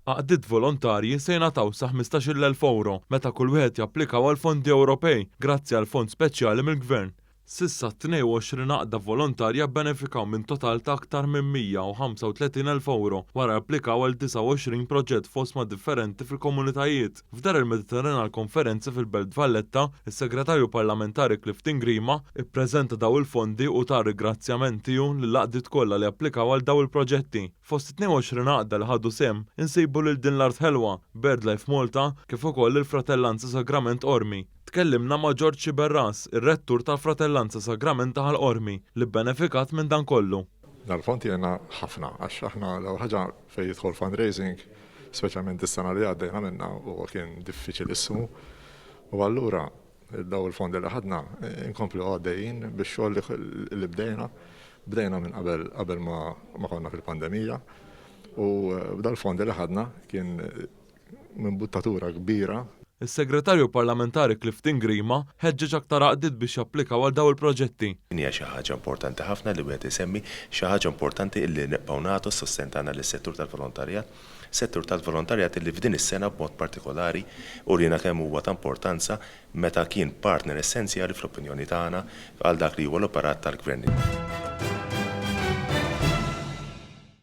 Għaqdiet volontarji se jingħataw sa 15,000 ewro meta kull wieħed japplikaw għal fondi Ewropej grazzi għal fond speċjali mill-Gvern. S'issa 22 għaqda volontarja bbenefikaw minn total ta' aktar minn 135,000 ewro wara applikaw għal 29 proġett f'oqsma differenti fil-komunitajiet. F'Dar il-Mediterran għall-konferenza fil-Belt Valletta, is-Segretarju Parlamentari Clifton Grima ppreżenta daw il-fondi u ta ringrazzjament tiegħu lill-għaqdiet kollha li applikaw għal daw il-proġetti. Fost it-22 għaqda li ħadu sehem, insibu lil Din l-Art Ħelwa, BirdLife Malta, kif ukoll lill-Fratellanza Sagrament Qormi. Tkellimna ma' George Sciberras, ir-Rettur tal-Fratellanza Sagrament ta' Ħal Qormi, li bbenefikat minn dan kollu. Dal-fond jgħinna ħafna għax aħna l-ewwel ħaġa fejn jidħol fundraising, speċjalment is-sena li għaddejna minnha huwa kien diffiċilissimu u allura dawn il-fondi li ħadna nkomplu għaddejjin bix-xogħol li bdejna, bdejna minn qabel qabel ma konna fil-pandemija u dal-fondi li ħadna kien minn buttatura kbira. Is-Segretarju Parlamentari Clifton Grima ħeġġeġ aktar għaqdiet biex japplikaw għal dawn il-proġetti. Din hija xi ħaġa importanti ħafna li wieħed isemmi, xi ħaġa importanti illi nibqgħu nagħtu s-sostenn tagħna lis-settur tal-volontarjat, settur tal-volontarjat illi f'din is-sena b'mod partikolari uriena kemm huwa ta' importanza meta kien partner essenzjali fl-opinjoni tagħna għal dak li huwa l-operat tal-Gvern.